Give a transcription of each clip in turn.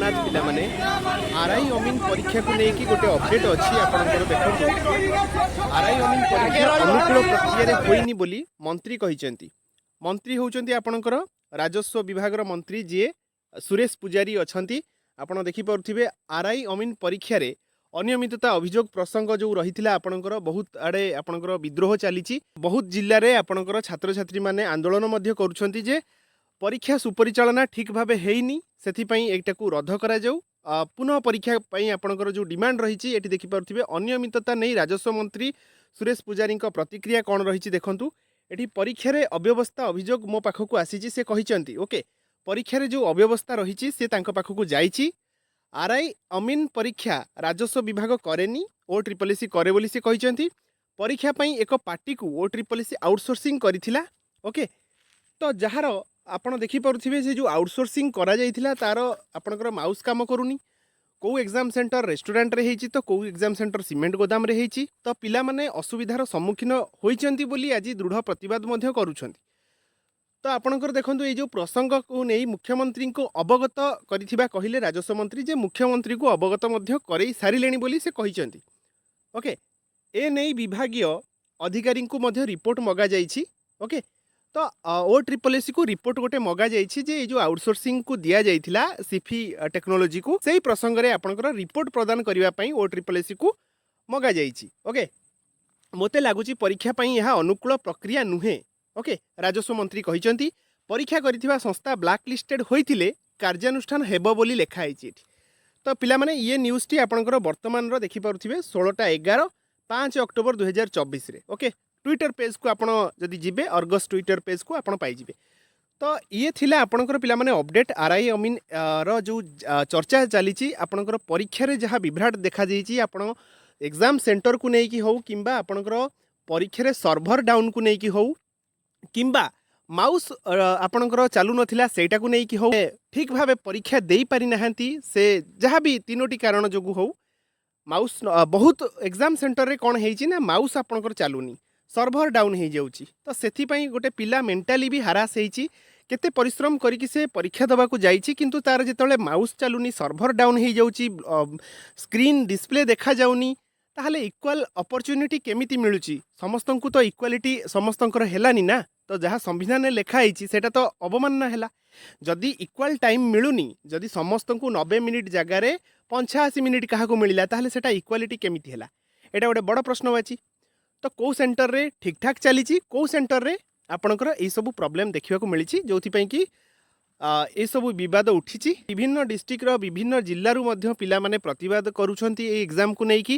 ଜଗନ୍ନାଥ। ପିଲାମାନେ, ଆର୍ I ଅମିନ ପରୀକ୍ଷାକୁ ନେଇକି ଗୋଟେ ଅପଡେଟ୍ ଅଛି ଆପଣଙ୍କର। ଦେଖନ୍ତୁ, ଆର୍ I ଅମିନ ପରୀକ୍ଷା ଅନୁକୂଳ ପ୍ରକ୍ରିୟାରେ ହୋଇନି ବୋଲି ମନ୍ତ୍ରୀ କହିଛନ୍ତି। ମନ୍ତ୍ରୀ ହେଉଛନ୍ତି ଆପଣଙ୍କର ରାଜସ୍ୱ ବିଭାଗର ମନ୍ତ୍ରୀ ଯିଏ ସୁରେଶ ପୂଜାରୀ ଅଛନ୍ତି। ଆପଣ ଦେଖିପାରୁଥିବେ, ଆର୍ I ଅମିନ ପରୀକ୍ଷାରେ ଅନିୟମିତତା ଅଭିଯୋଗ ପ୍ରସଙ୍ଗ ଯେଉଁ ରହିଥିଲା ଆପଣଙ୍କର, ବହୁତ ଆଡ଼େ ଆପଣଙ୍କର ବିଦ୍ରୋହ ଚାଲିଛି। ବହୁତ ଜିଲ୍ଲାରେ ଆପଣଙ୍କର ଛାତ୍ରଛାତ୍ରୀମାନେ ଆନ୍ଦୋଳନ ମଧ୍ୟ କରୁଛନ୍ତି ଯେ ପରୀକ୍ଷା ସୁପରିଚାଳନା ଠିକ୍ ଭାବେ ହେଇନି, ସେଥିପାଇଁ ଏଇଟାକୁ ରଦ୍ଦ କରାଯାଉ, ପୁନଃ ପରୀକ୍ଷା ପାଇଁ ଆପଣଙ୍କର ଯେଉଁ ଡିମାଣ୍ଡ ରହିଛି। ଏଠି ଦେଖିପାରୁଥିବେ, ଅନିୟମିତତା ନେଇ ରାଜସ୍ୱ ମନ୍ତ୍ରୀ ସୁରେଶ ପୂଜାରୀଙ୍କ ପ୍ରତିକ୍ରିୟା କ'ଣ ରହିଛି ଦେଖନ୍ତୁ ଏଠି। ପରୀକ୍ଷାରେ ଅବ୍ୟବସ୍ଥା ଅଭିଯୋଗ ମୋ ପାଖକୁ ଆସିଛି, ସେ କହିଛନ୍ତି। ଓକେ, ପରୀକ୍ଷାରେ ଯେଉଁ ଅବ୍ୟବସ୍ଥା ରହିଛି, ସେ ତାଙ୍କ ପାଖକୁ ଯାଇଛି। ଆର୍ I ଅମିନ ପରୀକ୍ଷା ରାଜସ୍ୱ ବିଭାଗ କରେନି, ଓ ଟ୍ରିପଲ୍ ଏସ୍ କରେ ବୋଲି ସେ କହିଛନ୍ତି। ପରୀକ୍ଷା ପାଇଁ ଏକ ପାର୍ଟିକୁ ଓ ଟ୍ରିପଲ୍ ଏସ୍ ଆଉଟସୋର୍ସିଂ କରିଥିଲା। ଓକେ, ତ ଯାହାର ଆପଣ ଦେଖିପାରୁଥିବେ, ସେ ଯେଉଁ ଆଉଟସୋର୍ସିଂ କରାଯାଇଥିଲା, ତାର ଆପଣଙ୍କର ମାଉସ୍ କାମ କରୁନି। କେଉଁ ଏକ୍ଜାମ୍ ସେଣ୍ଟର ରେଷ୍ଟୁରାଣ୍ଟରେ ହେଇଛି ତ କେଉଁ ଏକ୍ଜାମ୍ ସେଣ୍ଟର ସିମେଣ୍ଟ ଗୋଦାମରେ ହେଇଛି। ତ ପିଲାମାନେ ଅସୁବିଧାର ସମ୍ମୁଖୀନ ହୋଇଛନ୍ତି ବୋଲି ଆଜି ଦୃଢ଼ ପ୍ରତିବାଦ ମଧ୍ୟ କରୁଛନ୍ତି। ତ ଆପଣଙ୍କର ଦେଖନ୍ତୁ, ଏଇ ଯେଉଁ ପ୍ରସଙ୍ଗକୁ ନେଇ ମୁଖ୍ୟମନ୍ତ୍ରୀଙ୍କୁ ଅବଗତ କରିଥିବା କହିଲେ ରାଜସ୍ୱ ମନ୍ତ୍ରୀ ଯେ ମୁଖ୍ୟମନ୍ତ୍ରୀଙ୍କୁ ଅବଗତ ମଧ୍ୟ କରେଇ ସାରିଲେଣି ବୋଲି ସେ କହିଛନ୍ତି। ଓକେ, ଏ ନେଇ ବିଭାଗୀୟ ଅଧିକାରୀଙ୍କୁ ମଧ୍ୟ ରିପୋର୍ଟ ମଗାଯାଇଛି। ଓକେ, ତ ଓ ଟ୍ରିପଲ୍ ଏସ୍ସିକୁ ରିପୋର୍ଟ ଗୋଟେ ମଗାଯାଇଛି ଯେ ଏଇ ଯେଉଁ ଆଉଟସୋର୍ସିଂକୁ ଦିଆଯାଇଥିଲା ସିଫି ଟେକ୍ନୋଲୋଜିକୁ, ସେଇ ପ୍ରସଙ୍ଗରେ ଆପଣଙ୍କର ରିପୋର୍ଟ ପ୍ରଦାନ କରିବା ପାଇଁ ଓ ଟ୍ରିପଲ୍ ଏସ୍ସିକୁ ମଗାଯାଇଛି। ଓକେ, ମୋତେ ଲାଗୁଛି ପରୀକ୍ଷା ପାଇଁ ଏହା ଅନୁକୂଳ ପ୍ରକ୍ରିୟା ନୁହେଁ। ଓକେ, ରାଜସ୍ୱ ମନ୍ତ୍ରୀ କହିଛନ୍ତି, ପରୀକ୍ଷା କରିଥିବା ସଂସ୍ଥା ବ୍ଲାକ୍ ଲିଷ୍ଟେଡ୍ ହୋଇଥିଲେ କାର୍ଯ୍ୟାନୁଷ୍ଠାନ ହେବ ବୋଲି ଲେଖା ହେଇଛି ଏଠି। ତ ପିଲାମାନେ, ଇଏ ନ୍ୟୁଜ୍ଟି ଆପଣଙ୍କର ବର୍ତ୍ତମାନର ଦେଖିପାରୁଥିବେ, 16ଟା 11, 5 ଅକ୍ଟୋବର 2024ରେ। ଓକେ, ଟ୍ୱିଟର ପେଜ୍କୁ ଆପଣ ଯଦି ଯିବେ, ଅର୍ଗସ୍ ଟ୍ୱିଟର ପେଜ୍କୁ ଆପଣ ପାଇଯିବେ। ତ ଇଏ ଥିଲା ଆପଣଙ୍କର ପିଲାମାନେ ଅପଡେଟ୍। ଆର୍ I ଅମିନ ର ଯେଉଁ ଚର୍ଚ୍ଚା ଚାଲିଛି, ଆପଣଙ୍କର ପରୀକ୍ଷାରେ ଯାହା ବିଭ୍ରାଟ ଦେଖାଯାଇଛି, ଆପଣ ଏକ୍ଜାମ୍ ସେଣ୍ଟରକୁ ନେଇକି ହେଉ କିମ୍ବା ଆପଣଙ୍କର ପରୀକ୍ଷାରେ ସର୍ଭର ଡାଉନକୁ ନେଇକି ହେଉ କିମ୍ବା ମାଉସ୍ ଆପଣଙ୍କର ଚାଲୁନଥିଲା ସେଇଟାକୁ ନେଇକି ହେଉ, ଠିକ୍ ଭାବେ ପରୀକ୍ଷା ଦେଇପାରିନାହାନ୍ତି, ସେ ଯାହା ବି ତିନୋଟି କାରଣ ଯୋଗୁଁ ହେଉ, ମାଉସ୍ ବହୁତ ଏକ୍ଜାମ୍ ସେଣ୍ଟରରେ କ'ଣ ହେଇଛି ନା ମାଉସ୍ ଆପଣଙ୍କର ଚାଲୁନି, ସର୍ଭର ଡାଉନ୍ ହେଇଯାଉଛି। ତ ସେଥିପାଇଁ ଗୋଟେ ପିଲା ମେଣ୍ଟାଲି ବି ହାରାସ ହେଇଛି। କେତେ ପରିଶ୍ରମ କରିକି ସେ ପରୀକ୍ଷା ଦେବାକୁ ଯାଇଛି, କିନ୍ତୁ ତାର ଯେତେବେଳେ ମାଉସ୍ ଚାଲୁନି, ସର୍ଭର ଡାଉନ୍ ହେଇଯାଉଛି, ସ୍କ୍ରିନ୍ ଡିସପ୍ଲେ ଦେଖାଯାଉନି, ତାହେଲେ ଇକ୍ୱାଲ୍ ଅପରଚ୍ୟୁନିଟି କେମିତି ମିଳୁଛି ସମସ୍ତଙ୍କୁ? ତ ଇକ୍ୱାଲିଟି ସମସ୍ତଙ୍କର ହେଲାନି ନା। ତ ଯାହା ସମ୍ବିଧାନରେ ଲେଖା ହେଇଛି, ସେଇଟା ତ ଅବମାନନା ହେଲା। ଯଦି ଇକ୍ୱାଲ୍ ଟାଇମ୍ ମିଳୁନି, ଯଦି ସମସ୍ତଙ୍କୁ 90 ମିନିଟ୍ ଜାଗାରେ 85 ମିନିଟ୍ କାହାକୁ ମିଳିଲା, ତାହେଲେ ସେଇଟା ଇକ୍ୱାଲିଟି କେମିତି ହେଲା? ଏଇଟା ଗୋଟେ ବଡ଼ ପ୍ରଶ୍ନବାଚୀ। ତ କେଉଁ ସେଣ୍ଟରରେ ଠିକ୍ଠାକ୍ ଚାଲିଛି, କେଉଁ ସେଣ୍ଟରରେ ଆପଣଙ୍କର ଏଇସବୁ ପ୍ରୋବ୍ଲେମ୍ ଦେଖିବାକୁ ମିଳିଛି, ଯେଉଁଥିପାଇଁ କି ଏସବୁ ବିବାଦ ଉଠିଛି। ବିଭିନ୍ନ ଡିଷ୍ଟ୍ରିକ୍ଟର ବିଭିନ୍ନ ଜିଲ୍ଲାରୁ ମଧ୍ୟ ପିଲାମାନେ ପ୍ରତିବାଦ କରୁଛନ୍ତି ଏଇ ଏକ୍ଜାମ୍କୁ ନେଇକି।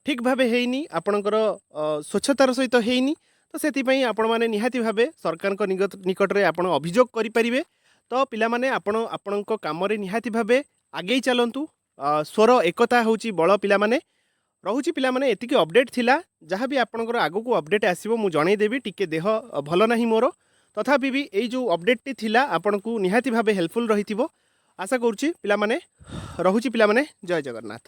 ଠିକ୍ ଭାବେ ହେଇନି ଆପଣଙ୍କର, ସ୍ୱଚ୍ଛତାର ସହିତ ହେଇନି। ତ ସେଥିପାଇଁ ଆପଣମାନେ ନିହାତି ଭାବେ ସରକାରଙ୍କ ନିକଟରେ ଆପଣ ଅଭିଯୋଗ କରିପାରିବେ। ତ ପିଲାମାନେ, ଆପଣ ଆପଣଙ୍କ କାମରେ ନିହାତି ଭାବେ ଆଗେଇ ଚାଲନ୍ତୁ। ସ୍ୱର ଏକତା ହେଉଛି ବଳ। ପିଲାମାନେ, ରହୁଛି ପିଲାମାନେ, ଏତିକି ଅପଡେଟ୍ ଥିଲା। ଯାହା ବି ଆପଣଙ୍କର ଆଗକୁ ଅପଡେଟ୍ ଆସିବ, ମୁଁ ଜଣେଇଦେବି। ଟିକେ ଦେହ ଭଲ ନାହିଁ ମୋର, ତଥାପି ବି ଏଇ ଯେଉଁ ଅପଡେଟ୍ଟି ଥିଲା, ଆପଣଙ୍କୁ ନିହାତି ଭାବେ ହେଲ୍ପଫୁଲ୍ ରହିଥିବ ଆଶା କରୁଛି। ପିଲାମାନେ, ରହୁଛି ପିଲାମାନେ, ଜୟ ଜଗନ୍ନାଥ।